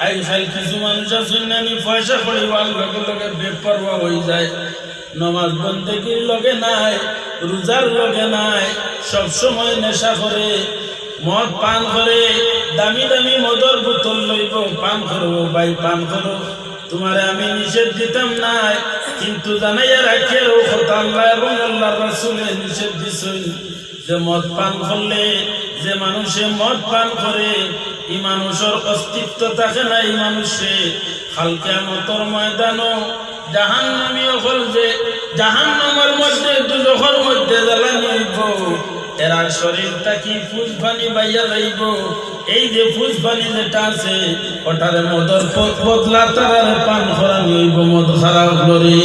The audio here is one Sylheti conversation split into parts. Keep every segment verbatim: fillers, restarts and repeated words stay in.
আইজকাইল কিছু মানুষ আছইন না নি, পয়সা কড়ি অওয়ার লগে লগে বেপরোয়া অইযায়, নমাজ বন্দেগির লগে নাই, রোজার লগে নাই, সব সময় নেশা করে, মদ পান করে, দামি দামি মদর বোতল লইবো, পান করো ভাই, পান করো, তুমারে আমি নিষেধ দিতাম নায়, কিন্তু জানাইয়া রাখিয়ার অউ কথা আল্লাহ এবং আল্লাহর রাসূলে নিষেধ দিছইন। যে মদ পান করলে, যে মানুষে মদ পান করে, ই মানুষর অস্তিত্ব থাকে না। ই মানুষে কাল কিয়ামতর ময়দানো জাহান্নামী অকল যে জাহান্নামর মধ্যে, দুজখর মধ্যে জ্বালানি অইবো, এরার শরীর থাকি ফুজ পানি বাইয়া যাইবো। এই যে ফুজ পানি যেটা আছে, ওটারে মদর প-, বদলা তারারে পান করানি অইবো, মদ খারাপ করে।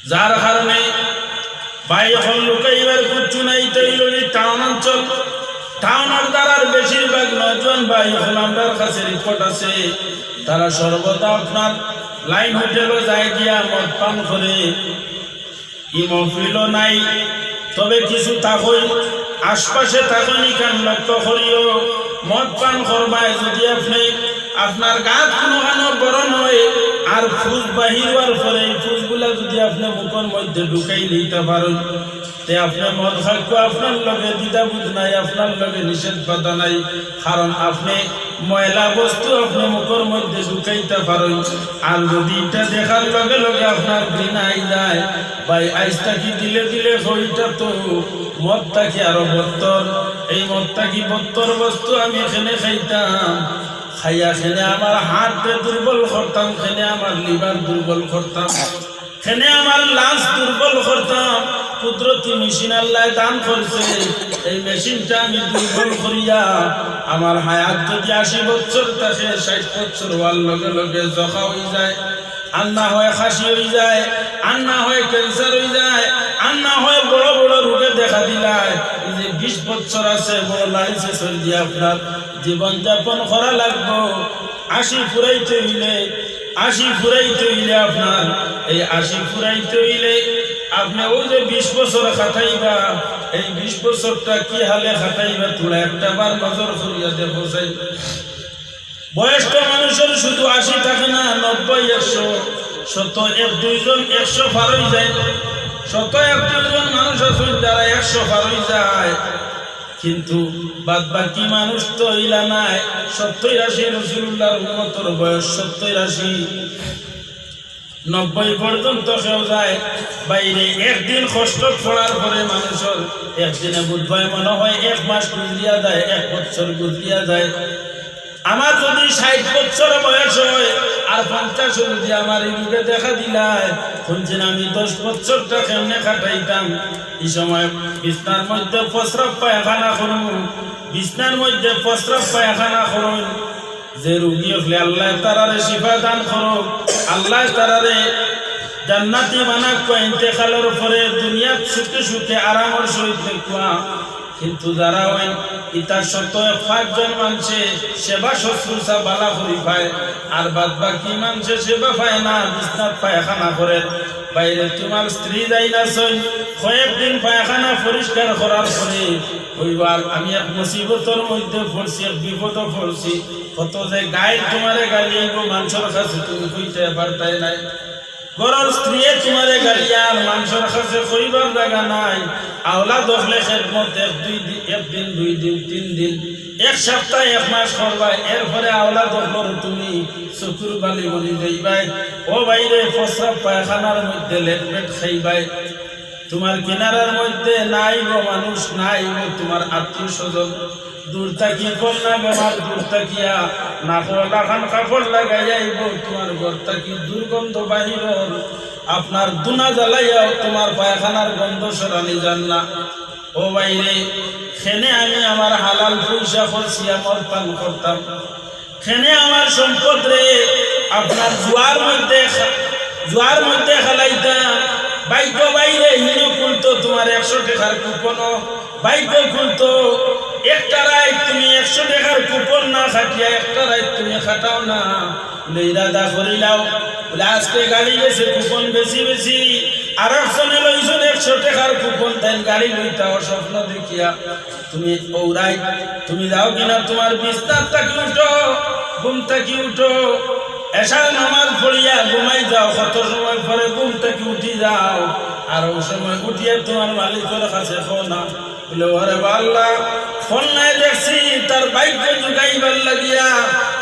যার কারণে ভাই অকল লুকাইবার কিচ্ছু নাই। তো অইলো টাউন অঞ্চল, টাউনর দ্বারার বেশিরভাগ নওজোয়ান ভাই অকল আমরার কাছে রিপোর্ট আছে, তারা সর্বদা আপনার লাইন হোটেলো যায় গিয়া মদ পান করে। ই মহফিলও নাই, তবে কিছু থাকইন, আশপাশে থাকইন, ইখান লক্ষ্য করিও। মদ পান করবায় যদি আপনে, আপনার গাত কুনুখানো গরম অয়, আর ফুজ বাহির অওয়ার পরে ই ফুজগুলা যদি আপনে মুখর মধ্যে ঢুকাই লইতা পারইন, তে আপনে মদ খাইক্কা, আপনার লগে দ্বিধাবোধ নাই, আপনার লগে নিষেধ বাধা নাই। কারণ আপনে ময়লা বস্তু আপনে মুখর মধ্যে ঢুকাইতা পারইন। আর যদি ইটা দেখার লগে লগে আপনার ঘৃণা আইযায়, ভাই, আইজ থাকি দিলে দিলে কই, ইটা তো মদ থাকি আরো বত্তর। এই মদ থাকি বত্তর বস্তু আমি কেনে খাইতাম, খাইয়া কেনে আমার হার্টরে দুর্বল করতাম, কেনে আমার লিভার দুর্বল করতাম, কেনে আমার লাংস দুর্বল করতাম। কুদরতি মেশিন আল্লায় দান করছে, এই মেশিনটা আমি দুর্বল করিয়া আমার হায়াত যদি আশি বছর থাকে, ষাইট বছর অওয়ার লগে লগে যক্ষা অইযায়, আর না হয় কাশি অইযায়, আর না হয় ক্যান্সার অইযায়, আর না হয় বড় বড় রোগে দেখা দিলায়। এই যে বিশ বছর আছে, বড় লাইসেন্স দিয়া আপনার জীবন যাপন করা লাগবো। আশি ফুরাইতে অইলে, আশি ফুরাইতে অইলে আপনার, এই আশি ফুরাইতে অইলে আপনে অউ যে বিশ বছর খাটাইবা, এই বিশ বছরটা কি হালে খাটাইবা, থুড়া একটা বার নজর করিয়া দেখো চাই। বয়স্ক মানুষর শুধু আশি থাকে না, নব্বই, একশো, শত এক দুইজন একশো পার অইযায়, শত এক দুইজন মানুষ আছইন যারা একশো পার অইযায়। কিন্তু বাদ বাকি মানুষ তো ইলা নায়। সত্তইর আশি, রাসূলুল্লাহর উম্মতর বয়স সত্তইর আশি, নব্বই পর্যন্ত কেউ যায়। বাইরে একদিন কষ্ট পড়ার পরে মানুষর একদিনে বুধবায় মনে হয় এক মাস গুজরিয়া যায়, এক বছর গুজরিয়া যায়। আমার যদি ষাইট বছর বয়স হয় আর পঞ্চাশে যদি আমার ই রোগে দেখা দিলায়, হুনছেন আমি দশ বছরটা কেমনে কাটাইতাম? ই সময় বিছনার মধ্যে প্রস্রাব পায়খানা করমু, বিছনার মধ্যে প্রস্রাব পায়খানা করইন। যে রুগী অকলে আল্লায় তারারে শিফা দান করো, আল্লায় তারারে জান্নাতি বানাউক্কা, ইন্তেকালর পরে দুনিয়াত সুখে সুখে আরামর সহিত থাকুক্কা। কিন্তু যারা অইন ইতা শত এক পাঁচজন মানষে সেবা শুশ্রূষা বালা করি পায়, আর বাদ বাকি মানষে সেবা পায় না, বিছনাত পায়খানা করে। বাইরে তুমার স্ত্রী যাইন আছইন, কয়েকদিন পায়খানা পরিষ্কার করার পরে কইবা, "আমি এক মুসিবতর মধ্যে পড়ছি, এক বিপদো পড়ছি।" কত যে গাইল তুমারে গালি আইবো, মানষর কাছে তুমি কইতায় পারতায় নায়। ঘরর স্ত্রীয়ে তুমারে গালিয়ার, মানষর কাছে কইবার জাগা নাই। আওলাদ অকলে খেদমত এক দুই দিন, এক দিন, দুই দিন, তিন দিন, এক সপ্তাহ, এক মাস করবায়, এরপরে আওলাদ অকলর তুমি চকুর বালি বনি যাইবায়। ও বাইরে, প্রস্রাব পায়খানার মধ্যে লেটপেট খাইবায়। তুমার কিনারার মধ্যে না আইবো মানুষ, না আইবো তুমার আত্মীয় স্বজন, দূর থাকি করোনা বেমার দূর থাকিয়া নাকো লাখান কাপড় লাগাইয়া আইবো, তুমার ঘর থাকি দুর্গন্ধ বাহির অর, আপনার দুনা জ্বালাইয়াও তুমার পায়খানার গন্ধ সরানি যার না। ও বাইরে, কেনে আমি আমার হালাল পয়সা খরচিয়া মদ পান করতাম, কেনে আমার সম্পদরে আপনার জুয়ার মধ্যে খা-, জুয়ার মধ্যে খেলাইতাম। ভাইগ্য বাইরে হিনো খুলতো তুমার একশো টেকার কুপনও, ভাইগ্য খুলতো একটা রাইত তুমি একশো টেকার কুপন না খাটিয়া একটা রাইত তুমি খাটাও না। বলে, ইরাদা করিলাও, বলে, আজকে গাড়ি গেছে কুপন বেশি বেশি, আরক জনে লইছইন একশো টেকার কুপন, তাইন গাড়ি লইতা অউ স্বপ্ন দেখিয়া। তুমি অউ রাইত, তুমি যাও কিনা তুমার বিছনাত থাকি উঠো, ঘুম থাকি উঠো, এশার নামাজ পড়িয়া ঘুমাই যাও, কত সময় পরে ঘুম থাকি উঠি যাও, আর অউ সময় উঠিয়া তুমার মালিকর কাছে কও না, বলে, "ওরে বা আল্লাহ, ফোন নাই দেখছি, তার ভাগ্য জুগাইবার লাগিয়া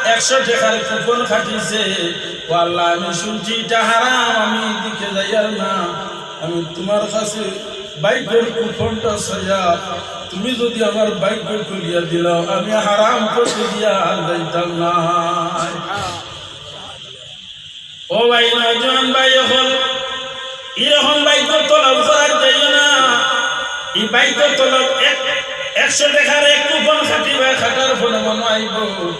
একশো টেকার কুপন কাটিছে। ও আল্লাহ, আমি শুনছি ইটা হারাম, আমি ইদিকে যাইয়ার না। আমি তুমার কাছে ভাগ্যর কুপনটা চাইয়ার, তুমি যুদি আমার ভাগ্য খুলিয়া দিলাও, আমি হারাম পথে দিয়া আর যাইতাম না।" ও ভাই, নওজোয়ান ভাই অকল, ইরকম ভাগ্য তলব করার যাইও না। ই ভাগ্য তলব এক, একশো টেকার এক কুপন কাটিবায়, কাটার পরে মনো আইবো,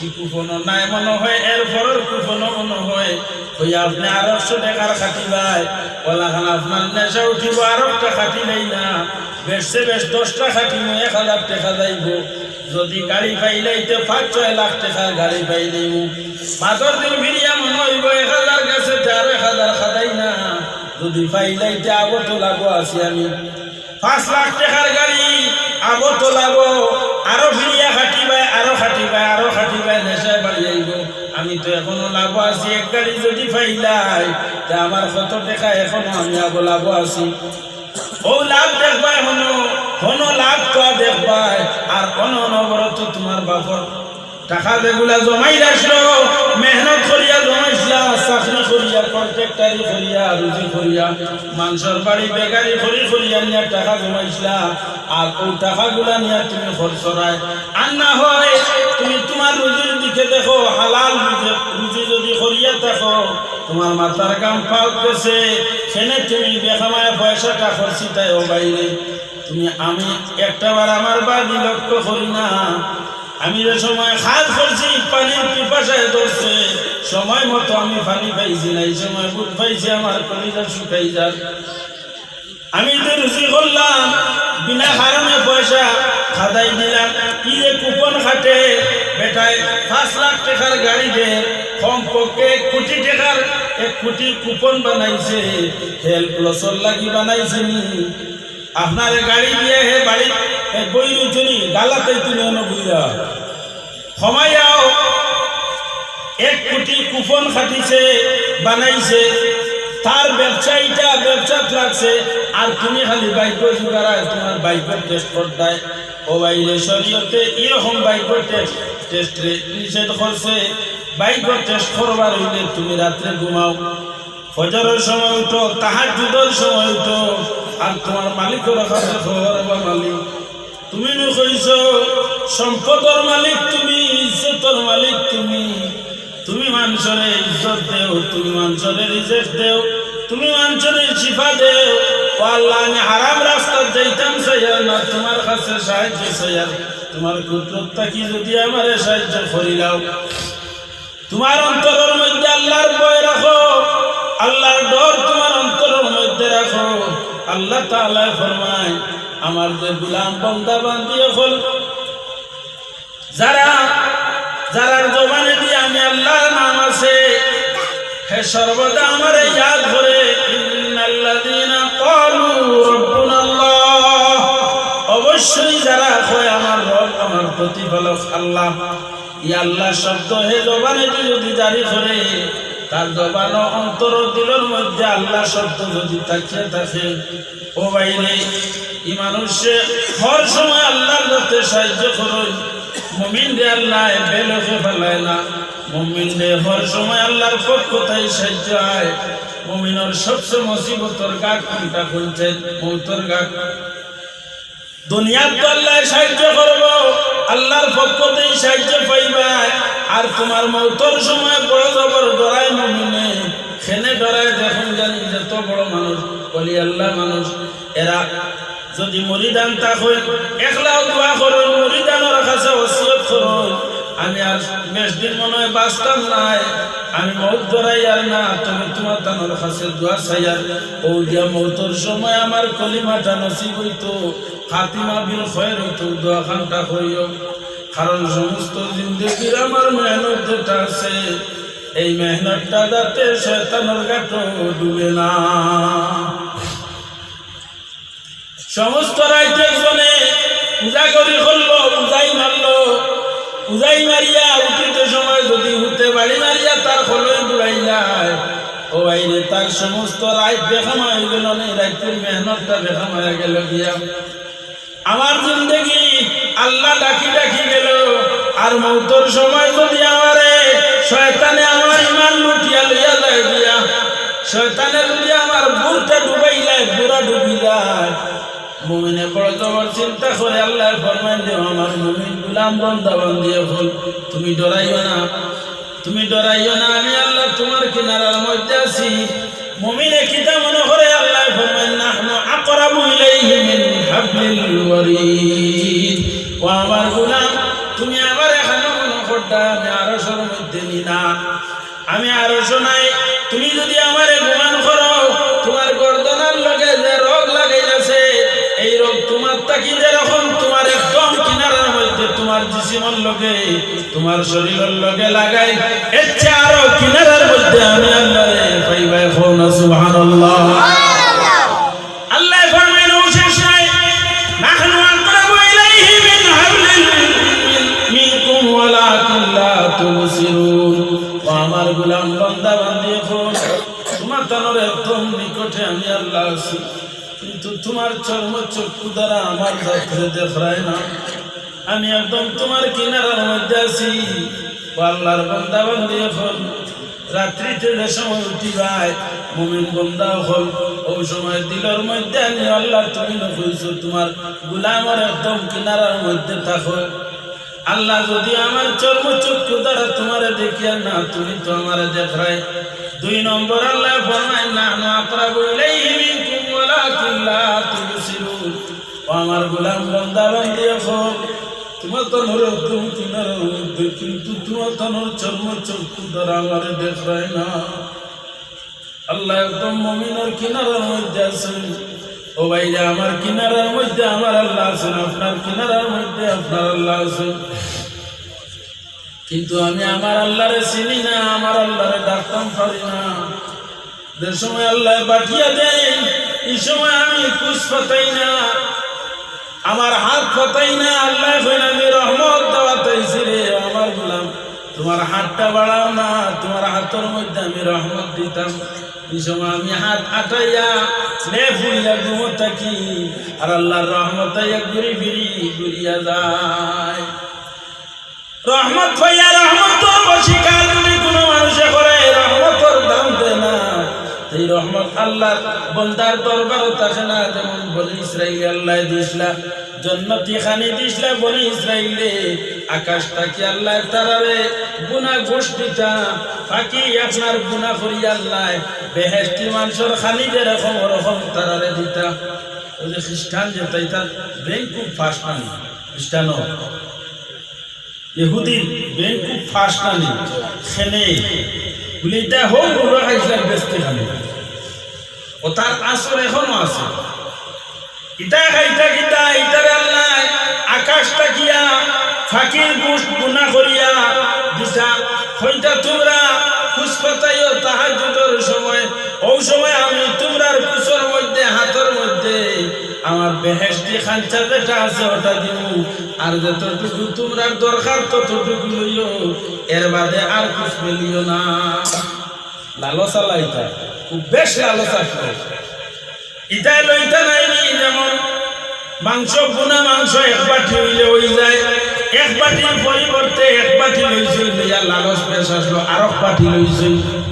ই কুপনও নাই মনো হয়, এর পরর কুপনও মনো হয়। কইয়া আপনে আরক একশো টেকার কাটিবায়, অলাখান আপনার নেশা উঠিবো, আরকটা কাটিলাই না। বেশে বেশ দশটা কাটিমু, এক হাজার টেকা যাইবো। যুদি গাড়ি পাইলাইতে পাঁচ ছয় লাখ টেকার গাড়ি পাইলাইমু, বাদর দিন ফিরিয়া মনো অইবো এক হাজার গেছে, তে আরো এক হাজার কাটাই না। যুদি পাইলাইতে আবো তো লাভো আছি আমি। পাঁচ লাখ টেকার গাড়ি আবো তো লাভো, আরো ফিরিয়া কাটিবায়, আরো কাটিবায়, আরো কাটিবায়, নেশায় বাড়ি আইবো। আমি তো এখনো লাভো আছি, এক গাড়ি যুদি পাইলাই, তে আমার কত টেকা এখনো আমি আবো লাভো আছি। অউ লাভ দেখবায় হনো, হনো লাভ তো দেখবায়, আর অন অনবরত তুমার বাপর টেকা যেগুলা জমাই রাখলো, মেহনত করিয়া জমাইছলা, চাকরি করিয়া, কন্ট্রাক্টরি করিয়া, রুজি করিয়া, মানষর বাড়ি বেগারি করি করিয়া নিয়া টেকা জমাইছলা, আর অউ টেকাগুলা নিয়া তুমি খরচ করায়। আর না হয় তুমি তুমার রুজির দিকে দেখো, হালাল রুজি, রুজি যুদি করিয়া থাকো, তুমার মাথার ঘাম পাও গেছে, কেনে তুমি বেকামায় পয়সাটা খরচিতায় ও বাইরে। তুমি, আমি একটাবার আমার বাড়ি লক্ষ্য করি না। আমি যে সময় কাজ করছি, পানির পিপাসায় ধরছে, সময় মতো আমি পানি পাইছি না, ই সময় বুঝ পাইছি আমার কলিজা শুকাই যার। আমি যে রুজি করলাম, বিনা কারণে পয়সা খেদাই দিলাম। ই যে কুপন কাটে, বেটায় পাঁচ লাখ টেকার গাড়ি দের, কমপক্ষে এক কোটি টেকার, এক কোটি কুপন বানাইছে, হেল্প লসর লাগি বানাইছে নি? আপনারে গাড়ি দিয়া হে বাড়িত হে বই রইছে নি, গালাতে তুমি অনো বইয়া। কমাইয়াও এক কোটি কুপন কাটিছে, বানাইছে, তার ব্যবসা ইটা ব্যবসাত লাগছে, আর তুমি খালি ভাগ্য জুগারায়, তুমার ভাগ্য টেস্ট করতায়। ও ভাইরে, শরীয়তে ইরকম ভাগ্য টেস্ট, টেস্টরে নিষেধ করছে। ভাগ্য টেস্ট করবার অইলে তুমি রাত্রে ঘুমাও, ফজরর সময় উঠো, তাহাজ্জুদর সময় উঠো, আর তুমার মালিকর কাছে কও, "ও বা মালিক, তুমি নু কইছো, সম্পদর মালিক তুমি, ইজ্জতর মালিক তুমি, তুমি মানষরে ইজ্জত দেও, তুমি মানষরে রিজিক দেও, তুমি মানষরে শিফা দেও। ও আল্লাহ, আমি হারাম রাস্তাত যাইতাম চাইয়ার না, তুমার কাছে সাহায্য চাইয়ার, তুমার কুদরত থাকি যুদি আমারে সাহায্য করিলাও।" তুমার অন্তরর মধ্যে আল্লাহর ভয় রাখো, আল্লাহর ডর তুমার অন্তরর মধ্যে রাখো। আল্লাহ তাআলায় ফরমাইন, আমার যে গোলাম বন্দা বান্দি অকল, যারা, যারার জবানে দিয়া আমি আল্লাহর নাম আছে, হে সর্বদা আমারে ইয়াদ করে, ইন্নাল্লাযীনা ক্বালু রাব্বুনাল্লাহ, অবশ্যই যারা কয়, "আমার রব, আমার প্রতিপালক আল্লাহ", ই আল্লাহ শব্দ হে জবানে দি যুদি জারি করে, তার জবান ও অন্তর ও দিলর মধ্যে আল্লাহ শব্দ যুদি থাকিয়া থাকে, ও ভাইরে, ই মানুষে হর সময় আল্লাহর যাতে সাহায্য করইন। মুমিনরে আল্লায় বেলকে ফালায় না, মুমিনরে হর সময় আল্লাহর পক্ষ থাকি সাহায্য আয়। মুমিনর সবচে মুসিবতর ঘাট কুনটা কইছইন? মউতর ঘাট। দুনিয়াত তো আল্লায় সাহায্য করবো, আল্লাহর পক্ষ থাকি সাহায্য পাইবায়। আর তুমার মউতর সময় বড় জবর ডরায় মুমিনে, কেনে ডরায় দেখইন জানি, যত বড় মানুষ, অলি আল্লাহ মানুষ, এরা যুদি মুরিদান থাকইন, একলাও দোয়া করইন, মুরিদানর কাছে ওসিয়ত করইন, "আমি আর বেশ দিন মনে হয় বাঁচতাম নায়, আমি মউত ডরাইয়ার না, তবে তুমার তানর কাছে দোয়া চাইয়ার, অউ দিয়া মউতর সময় আমার কলিমাটা নসিব অইতো, খাতিমা বিল খয়ের অইতো, দোয়া খানটা করিও।" কারণ সমস্ত জিন্দেগির আমার মেহনত যেটা আছে, এই মেহনতটা যাতে শয়তানর গাটো ডুবে না। সমস্ত রাইত একজনে উজাগরি করলো, উজাই মারলো, উজাই মারিয়া উঠিতে সময় যদি হুতে বাড়ি মারিয়া তার খলই ঘুরাইলায়, ও ভাইরে, তার সমস্ত রাইত বেখামা অই গেল, নে রাইতর মেহনতটা বেখামা অই গেল গিয়া। আমার জিন্দেগি আল্লাহ ডাকি ডাকি গেল, আর মৌতর সময় যদি আমারে শয়তানে আমার ইমান লুটিয়া লইয়া যায় গিয়া, শয়তানে যদি আমার বুকটা ডুবাইলায়, পুরা ডুবি যায়, মুমিনে বড় জবর চিন্তা করে, আল্লায় ফরমাইন দেও, আমার মুমিন গুলাম বন্দা বান্দি অকল, তুমি ডরাইও না, তুমি ডরাইও না, আমি আল্লাহ তুমার কিনারার মধ্যে আছি। মুমিনে কিতা মনে করে? আল্লায় ফরমাইন, "নাহনু আকরাবু ইলাইহি মিন হাবলিল ওয়ারিদ।" ও আমার গুলাম, তুমি আমারে এখানো মনে করতায় আমি আরশর মধ্যে নি না, আমি আরশো নাই। তুমি যদি আমারে গুমান করো, তুমার গর্দনার লগে যে রগ লাগাইল আছে, এই রগ তুমার থাকি যেরকম তুমার একদম কিনারার মধ্যে তুমার জিসিমর লগে, তুমার শরীরর লগে লাগাইল, এর চেয়ে আরো কিনারার মধ্যে আমি আল্লারে পাইবায়। কও না সুবহানাল্লাহ। আল্লায় ফরমাইন, ও শেষ নাই, "নাহনু আকরাবু ইলাইহি মিন হাবলিল মিনকুম ওয়ালাকিন লা তুবসিরুন।" ও আমার গুলাম, বান্দা বান্দি অকল, তুমার তানর একদম নিকটে আমি আল্লাহ আছি, কিন্তু তুমার চর্ম চক্ষু দ্বারা আমার জাতরে দেখরায় না। আমি একদম তুমার কিনারার মধ্যে আছি। ও আল্লাহর বান্দা বান্দি অকল, রাত্রিতে যে সময় উঠিবায়, মুমিন বান্দা অকল, ও সময় দিলর মধ্যে আমি আল্লাহ, তুমি না কইছো তুমার গুলামর একদম কিনারার মধ্যে থাকো। আল্লাহ যদি আমার চর্ম চক্ষু দ্বারা তুমারে দেখিয়া না, তুমি তো আমারে দেখরায়। দুই নম্বর আল্লায় ফরমাইন, "নাহনু আকরাবু ইলাইহি মিনকুম ওয়ালাকিন লা তুবসিরুন।" ও আমার গুলাম বান্দা বান্দি অকল, তুমার তানর একদম কিনারার মধ্যে, কিন্তু তুমার তানর চর্ম চক্ষু দ্বারা আমারে দেখরায় না। আল্লাহ একদম মুমিনর কিনারার মধ্যে আছইন। ও ভাইরে, আমার কিনারার মধ্যে আমার আল্লাহ আছইন, আপনার কিনারার মধ্যে আপনার আল্লাহ আছইন। কিন্তু আমি আমার আল্লাহরে চিনি না, আমার আল্লাহরে ডাকতাম পারি না। যে সময় আল্লায় পাঠাইয়া দেইন, ই সময় আমি খুজ পাতাই না, আমার হাত পাতাই না। আল্লায় কইন, "আমি রহমত দেওয়াত আইছি রে, আমার গুলাম, তুমার হাতটা বাড়াও না, তুমার হাতর মধ্যে আমি রহমত দিতাম।" ই সময় আমি হাত আটাইয়া লেপ উড়িয়া ঘুমো থাকি, আর আল্লাহর রহমত আইয়া ঘুরি ফিরি ঘুরিয়া যায়। রহমত পাইয়া রহমতর অস্বীকার যদি কুনু মানষে করে, রহমতর দাম দেয় না, এই রহমত আল্লাহর বন্দার দরবারো থাকে না। যেমন বনি ইসরাইল আল্লায় দিছলা, জন্নতি খানি দিছলা বনি ইসরাইলরে, আকাশ থাকি আল্লায় তারারে গুনা গোশ দিতা, ফাকি আপনার গুনা করি আল্লায় বেহেশতি মানষর খানি যেরকম ওরকম তারারে দিতা। ওই যে খ্রিস্টান যেতা, ইতার brain খুব fast নানি, খ্রিস্টানর ইহুদির brain খুব fast নানি, খেনে বুলি ইতা হউ বুড়া খাইছলা বেহেশতি খানি। ও তার আছর এখনো আছে। ইতা খাইতা কিতা, ইতারে আল্লায় আকাশ থাকিয়া ফাকির গোশ গুনা করিয়া দিতা। কইতা তুমরা খুজ পাতাইও তাহাজ্জুদর সময়, অউ সময় আমি তুমরার খুজর মধ্যে, হাতর মধ্যে আমার বেহেশতি খাঞ্চা যেটা আছে ওটা দিমু, আর যতটুকু তুমরার দরকার ততটুকু লইও, এর বাদে আর খুজ মেলিও না। লালসা লাইতা, খুব বেশ লালসা করে। ইতায় লইতা নায়নি, যেমন মাংস, বুনা মাংস এক বাটি অইলে অই যায়, এক বাটির পরিবর্তে এক বাটি লইছইন, লইয়া লালস বেশ আসলো, আরক বাটি লইছইন,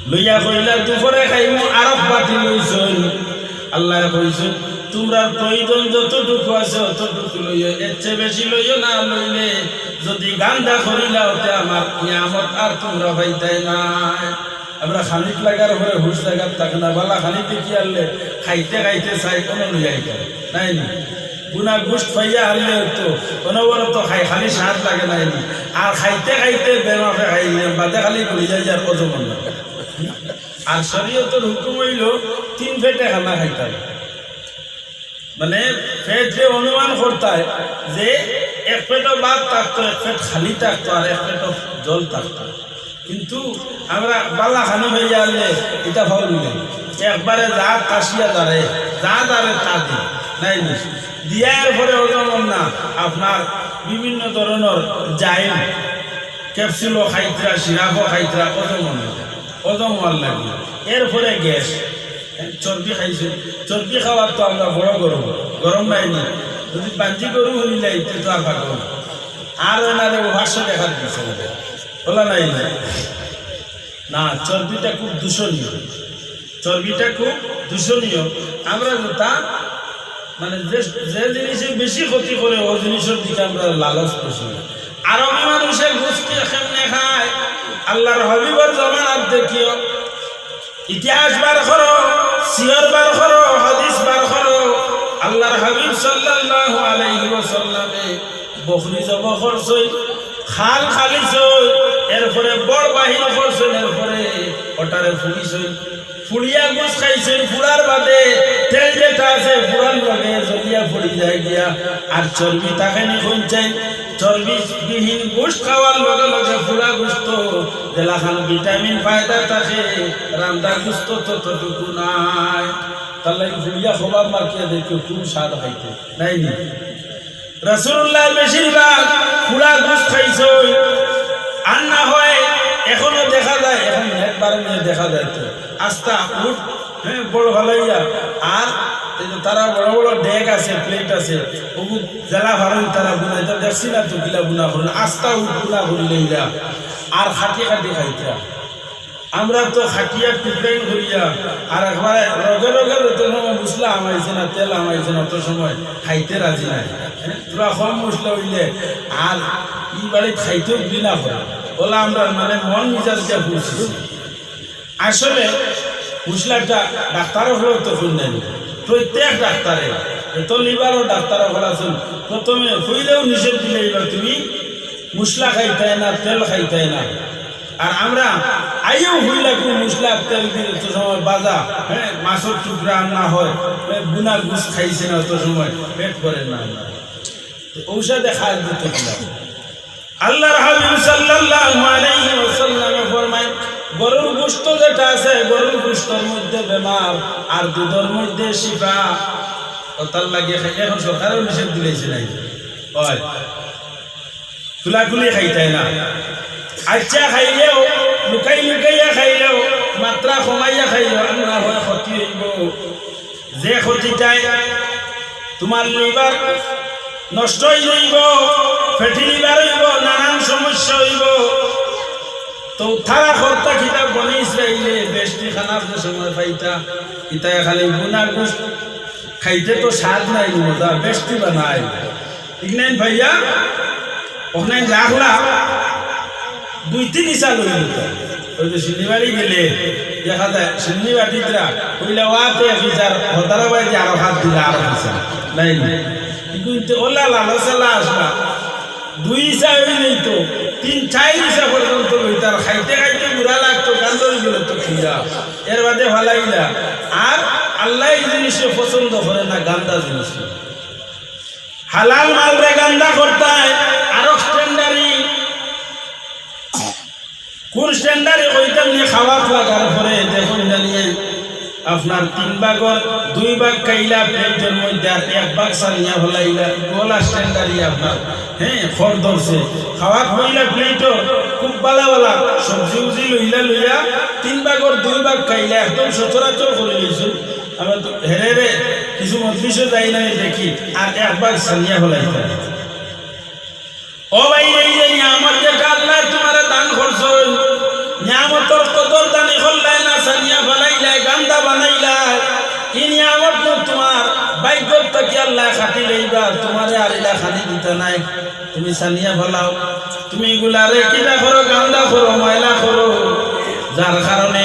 লইয়া কইলা, "দুপুরে খাইমু", আরক বাটি লইছইন। আল্লায় কইছইন, "তুমরার প্রয়োজন যতটুকু আছে অতটুকু লইও, এর চেয়ে বেশি লইও না, লইলে যদি গান্দা করিলাও তে আমার নিয়ামত আর তুমরা পাইতায় নায়।" আমরা খানিত লাগার পরে হুশ জাগাত থাকে না, বালা খানিত দেখি আরলে খাইতে খাইতে চাই কোনো লইয়া আইতাম, নায়নি? বুনা গোশ পাইয়া আরলে অইতো, অনবরত খাই, খালি স্বাদ লাগে, নায়নি? আর খাইতে খাইতে বেমাফে খাইলে বাদে খালি ঘুরি যায় যার কত মনে। আর শরীয়তর হুকুম অইলো তিন পেটে খানা খাইতাম। মানে, পেট যে অনুমান করতায় যে এক পেটো ভাত থাকতো, এক পেট খালি থাকতো, আর এক পেটো জল থাকতো। কিন্তু আমরা বালা খানি পাইয়া আনলে ইটা ফাউল নাই। একবারে যা তাসিয়া দাঁড়ে, যা দাঁড়ে তা দি, নাই নি? দিয়ার পরে হজম অর না, আপনার বিভিন্ন ধরনর জাইম, ক্যাপসুলও খাইতরা, সিরাপও খাইতরা, হজম অর না, হজম অওয়ার লাগি। এরপরে গ্যাস, চর্বি খাইছে, চর্বি খাওয়ার তো আমরা বড় গরম, গরম নাই নি? যদি বাঞ্জি গরু হুনিলাই, তে তো আর পাগল। আর ওনারে ও পাঁচশো টাকা দিছে, বলা নাই না? না, চর্বিটা খুব দূষণীয়, চর্বিটা খুব দূষণীয়। আমরা যেটা, মানে, যে, যে জিনিসে বেশি ক্ষতি করে, ওই জিনিসের দিকে আমরা লালচ বেশি। আরবি মানুষে গুস কি কেমনে খায়, আল্লাহর হাবিবর জমানার দেখিও, ইতিহাস বার করো, সিয়র বার করো, হাদিস বার করো। আল্লাহর হাবিব সাল্লাল্লাহু আলাইহি ওয়াসাল্লামে বকরি জব করছইন, খাল খালিছইন, এরপরে বড় বাহির করছইন, এরপরে ওটারে ফুড়িছইন, ফুড়িয়া গুস খাইছইন, ফুড়ার বাদে তেল যেটা আছে, ফুড়ার লগে জ্বলিয়া ফুড়ি যায় গিয়া, আর চর্বি থাকে নি কইন চাই। চর্বিবিহীন গোস্ত খাওয়ার লগে লগে ফুড়া গোস্ত যেলাখান ভিটামিন ফায়দা থাকে, রান্দা গোস্ত ততটুকু নাই। তার লাগি ফুড়িয়া খবাব মাখিয়া দেখো, খুব স্বাদ খাইতে, নাই নি? রাসূলুল্লাহ বেশিরভাগ ফুড়া গোস্ত খাইছইন, আর না হয় এখনো দেখা যায়, এখন একবার নিয়ে দেখা যায় তো আস্তা উট, হ্যাঁ, বড় ফালাইয়া, আর এই যে তারা বড় বড় ডেগ আছে, প্লেট আছে, ওগু যেলা পারইন তারা বুনাইতা, দেখছি না তো কিলা বুনা করইন, আস্তা উট বুনা করি লইলা, আর খাটি খাটি খাইতা। আমরা তো খাটিয়া টুকরাইন করিয়া, আর একবারে রগে রগে যত সময় মশলা হামাইছে না, তেল হামাইছে না, অত সময় খাইতে রাজি নাই। হ্যাঁ, থুড়া কম মশলা অইলে আর ই বাড়িত খাইতেও ঘৃণা করে। ওলা আমরা মানে মন মিজাজ দিয়া বুঝছি। আসলে মশলাটা ডাক্তার অকলেও তো কইন নাই, প্রত্যেক ডাক্তারে, যত লিভারর ডাক্তার অকল আছইন, প্রথমে কইলেও নিষেধ দিলে, এবার তুমি মশলা খাইতায় না, তেল খাইতায় না। আর আমরা আইয়াও কইলা কু মশলা তেল দি যত সময় বাজা, হ্যাঁ, মাছর টুকরা রান্না হয়, হ্যাঁ, বুনা গোস্ত খাইছে না অত সময়, পেট ভরে না। তো ঔষধে খাস দিতে কিলা? আল্লাহর হাবিব সাল্লাল্লাহু আলাইহি ওয়াসাল্লামে ফরমায়, গরুর গোস্ত যেটা আছে, গরুর গোস্তর মধ্যে বেমার, আর দুধর মধ্যে শিফা। ও তার লাগি এখন সরকারেও নিষেধ দিলাইছে নাই? হয়। খুলাখুলি খাইতায় না। আচ্ছা খাইলেও, লুকাই লুকাইয়া খাইলেও, মাত্রা কমাইয়া খাইলেও, আর না হয় ক্ষতি অইবো। যে ক্ষতিটায় তুমার লিভার নষ্ট অই যাইবো, ফ্যাটি লিভার অইবো, নানান সমস্যা অইবো। তো তারা করতা কিতা, বনি ইসরাইলে বেহেশতি খানার যে সময় পাইতা, ইতায় খালি বুনা গোস্ত খাইতে তো স্বাদ নাই, মজা, বেহেশতি বানায়। ঠিক নাই ভাইয়া? ওখানে রাখলা, দুই তিন ইসা লই নিত। ওই যে শিন্নিবাড়ি গেলে দেখা যায়, শিন্নি বাটিতরা কইলা, "ওয়াতে এক ইসার হতারা বাইতে আরো হাত দিলা, আরো ইসা।" নাই, নাই। কিন্তু ওলা লালসা লাশ না, দুই ইসা অই যাইতো, তিন চাইর ইসা পর্যন্ত লইতার, খাইতে খাইতে বুড়া লাগতো, গান্দা অই গেলে তো খিদা। এর বাদে ফালাইলা। আর আল্লাহ এই জিনিসে পছন্দ করে না, গান্দা জিনিস। হালাল মালরে গান্দা করতায়, আরো স্ট্যান্ডারি। কোন স্ট্যান্ডারি কইতাম নি, খাওয়াত লাগার পরে দেখইন জানিয়ে আপনার তিন ভাগর দুই ভাগ খাইলা প্লেটর মধ্যে, আর এক ভাগ সানিয়া ফালাইলা, গলা স্ট্যান্ডারি আপনার, হ্যাঁ, খর ধরছে। খাওয়াত বইলা প্লেটর খুব বালা বালা সবজি উজি লইলা, লইয়া তিন ভাগর দুই ভাগ খাইলা, একদম সচরাচর করি লইছইন। আমরা তো হেরে হেরে কিছু মজলিসও যাই না, দেখি, আর এক ভাগ সানিয়া ফালাইতা। ও ভাই, এই যে নিয়ামত যেটা আল্লায় তুমারে দান করছইন, নিয়ামতর কদরদানি করলায় না, সানিয়া ফালাইলায়, গান্দা বানাইলায়, ই নিয়ামত নু তুমার ভাগ্যত থাকি আল্লায় কাটি লইবা, তুমারে আর ইলা খানি দিতা নায়। তুমি সানিয়া ফালাও, তুমি ইগুলারে কিতা করো, গান্দা করো, ময়লা করো, যার কারণে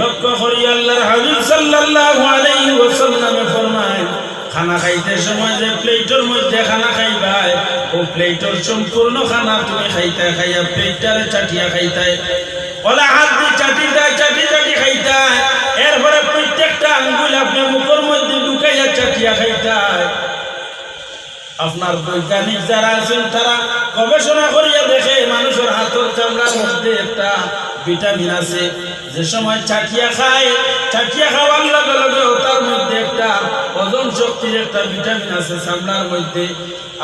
লক্ষ্য করি আল্লাহর হাবিব সাল্লাল্লাহু আলাইহি ওয়াসাল্লামে ফরমায়, খানা খাইতে সময় যে প্লেটর মধ্যে খানা খাইবায়, ও প্লেটর সম্পূর্ণ খানা তুমি খাইতায়, খাইয়া প্লেটটারে চাটিয়া খাইতায়। ওলা হাত দি চাটিতায়, চাটি চাটি খাইতায়। এরপরে প্রত্যেকটা আঙ্গুল আপনে মুখর মধ্যে ঢুকাইয়া চাটিয়া খাইতায়। আপনার বৈজ্ঞানিক যারা আছইন, তারা গবেষণা করিয়া দেখে, মানুষর হাতর চামড়ার মধ্যে একটা ভিটামিন আছে, যে সময় চাটিয়া খায়, চাটিয়া খাওয়ার লগে লগে ওটার মধ্যে একটা হজম শক্তির একটা ভিটামিন আছে চামড়ার মধ্যে।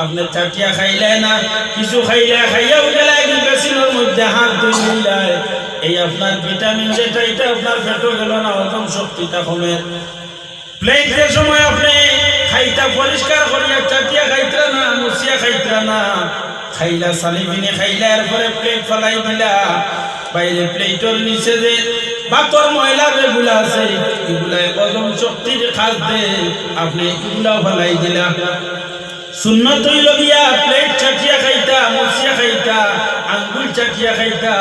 আপনে চাটিয়া খাইলায় না, কিছু খাইলায়, খাইয়াও গেলায়, কিন্তু বেসিনর মধ্যে হাত ধুইলায়, এই আপনার ভিটামিন যেটা, এটা আপনার পেটো গেল না, হজম শক্তিটা কমের। প্লেট যে সময় আপনে খাইতা, পরিষ্কার করিয়া চাটিয়া খাইতরা না, মুছিয়া খাইতরা না, খাইলা, সালিবিনে খাইলা, এরপরে প্লেট ফালাই দিলা। বাইরে প্লেটর নিচে যে ভাতর ময়লা যেগুলা আছে, এগুলায় হজম শক্তির কাজ দে, আপনে এগুলাও ফালাই দিলা। সুন্নত অইল গিয়া প্লেট চাটিয়া খাইতা, মুছিয়া খাইতা, আঙ্গুল চাটিয়া খাইতা।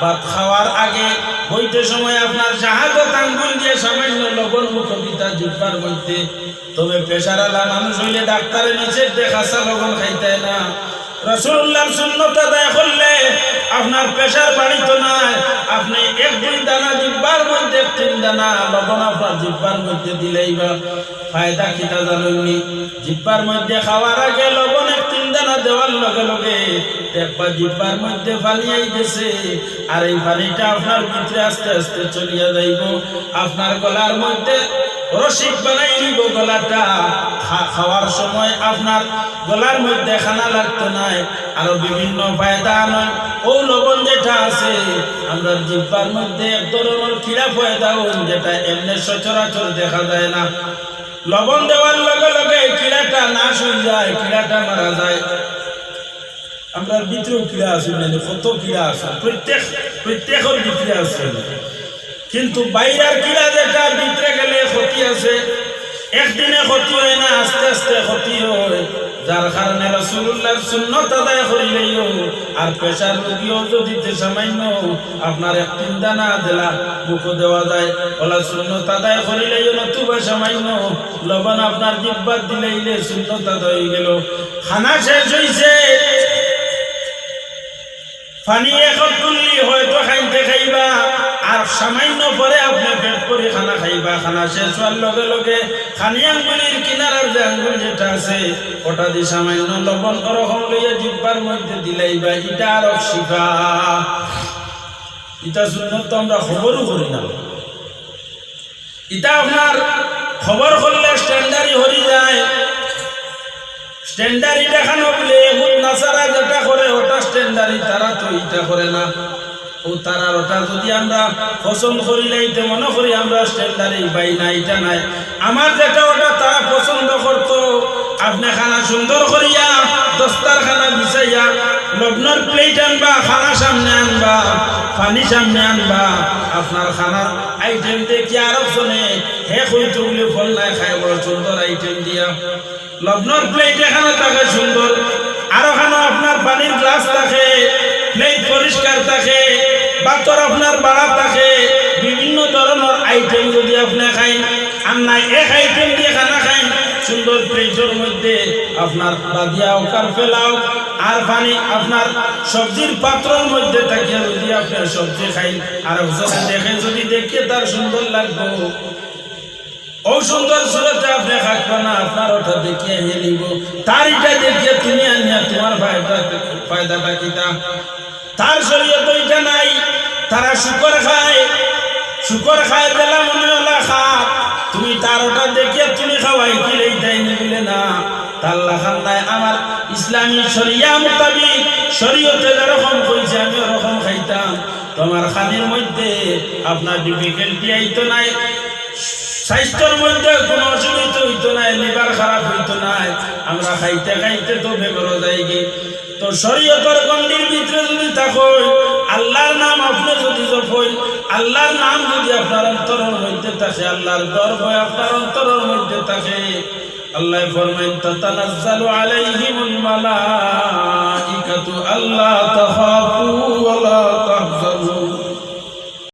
ভাত খাওয়ার আগে বইতে সময় আপনার শাহাদত আঙ্গুল দিয়া সামান্য লবণ মুখো দিতা জিহ্বার মধ্যে। তবে প্রেশার আলা মানুষ অইলে ডাক্তারে নিষেধ দে কাঁচা লবণ খাইতায় না। রাসূলুল্লাহর সুন্নত আদায় করলে আপনার প্রেশার বাড়িত নায়। আপনে এক দুই দানা জিহ্বার মধ্যে, এক তিন দানা লবণ আপনার জিহ্বার মধ্যে দিলাইবা। ফায়দা কিতা জানইননি? জিহ্বার মধ্যে খাওয়ার আগে লবণ এক তিন দানা দেওয়ার লগে লগে দেখবা জিহ্বার মধ্যে পানি আই গেছে, আর এই পানিটা আপনার ভিতরে আস্তে আস্তে চলিয়া যাইব। আপনার গলার মধ্যে রসিক বানাই নিব গলাটা। খা-, খাওয়ার সময় আপনার গলার মধ্যে খানা লাগতো নায়। আরো বিভিন্ন ফায়দা আনয়। ও লবণ যেটা আছে, আমরার জিহ্বার মধ্যে এক ধরনের কিড়া পয়দা অইন, যেটা এমনে সচরাচর দেখা যায় না। লবণ দেওয়ার লগে লগে এই কিড়াটা নাশ অই যায়, কিড়াটা মারা যায়। আমরার ভিতরেও কিড়া আছে, মানে কত কিড়া আছে, প্রত্যেক, প্রত্যেকর ভিতরে আছে। কিন্তু বাইরার কিড়া যেটা ভিতরে গেলে ক্ষতি আছে, একদিনে ক্ষতি অয় না, আস্তে আস্তে ক্ষতি অয়। যার কারণে রাসূলুল্লাহর সুন্নত আদায় করিলাইও। আর প্রেশার রোগীও যদি তে সামান্য আপনার এক তিন দানা দিলা মুখো দেওয়া যায়, ওলা সুন্নত আদায় করিলাইও, নতুবা সামান্য লবণ আপনার জিহ্বাত দিলাইলে সুন্নত আদায় অই গেল। খানা শেষ অইছে, পানি এক তুল্লি হয়তো খাইতে খাইবা, আর সামান্য পরে আপনে পেট ভরি খানা খাইবা। খানা শেষ অওয়ার লগে লগে খানি আঙ্গুলির কিনারার যে আঙ্গুল যেটা আছে, ওটা দি সামান্য লবণ ওরকম লইয়া জিহ্বার মধ্যে দিলাইবা, ইটা আরো শিফা। ইটা সুন্নত তো আমরা খবরও করি না। ইটা আপনার খবর করলে স্ট্যান্ডারি হরি যায়। স্ট্যান্ডারি দেখানো বলে এহুদ নাসারা যেটা করে ওটা স্ট্যান্ডারি, তারা তো ইটা করে না। ও তারার ওটা যদি আমরা পছন্দ করি লাইতে মনে করি আমরা স্ট্যান্ডারি, ভাই না, ইটা নায়। আমার যেটা ওটা তারা পছন্দ করতো। আপনে খানা সুন্দর করিয়া দস্তারখানা বিছাইয়া লবণর প্লেট আনবা, খানা সামনে আনবা, পানি সামনে আনবা, আপনার খানার আইটেম দেখিয়া আরো জনে হে কইতো বলে ফল নাই খায় বড় সুন্দর আইটেম দিয়া। লবণর প্লেট এখানো থাকে সুন্দর, আর ওখানো আপনার পানির গ্লাস থাকে, প্লেট পরিষ্কার থাকে, ভাতর আপনার বাড়া থাকে, বিভিন্ন ধরনের আইটেম যদি আপনে খাইন, আর নাই এক আইটেম দিয়া খানা খাইন, সুন্দর প্লেটর মধ্যে আপনার বাদিয়া অউক আর ফেলাও, আর পানি আপনার সবজির পাত্রর মধ্যে থাকিয়া যদি আপনে সবজি খাইন, আর একজনে দেখে যদি দেখিয়ে তার সুন্দর লাগবো, ও সুন্দর সুরতে আপনে খাইবা না, আপনার ওটা দেখিয়া হে নিব, তার ইটা দেখিয়া তুমি আনিয়া তোমার ফায়দা, ফায়দাটা কিতা? তার শরীয়ত ইটা নাই, তারা শুকর খায়, শুকর খায় বেলা মনে হলা খাত, তুমি তার ওটা দেখিয়া তুমি খাওয়াই কি লইতাই নিবিলে না, তার লাখান নাই। আমার ইসলামী শরিয়া মোতাবিক শরীয়তে যেরকম কইছে আমি ওরকম খাইতাম। তোমার খানির মধ্যে আপনার ডিফিকাল্টি আইতো নাই, স্বাস্থ্যর মধ্যে কোনো অসুবিধা হইতো নাই, লিভার খারাপ হইতো নাই। আমরা খাইতে খাইতে তো বেগর যাইগি। তো শরীয়তর গণ্ডির ভিতরে যদি থাকইন, আল্লাহর নাম আপনে যদি জপইন, আল্লাহর নাম যদি আপনার অন্তরর মধ্যে থাকে, আল্লাহর ডর ভয় আপনার অন্তরর মধ্যে থাকে, আল্লায় ফরমাইন, "তাতানাজ্জালু আলাইহিমুল মালাইকাতু আল্লা তাখাফু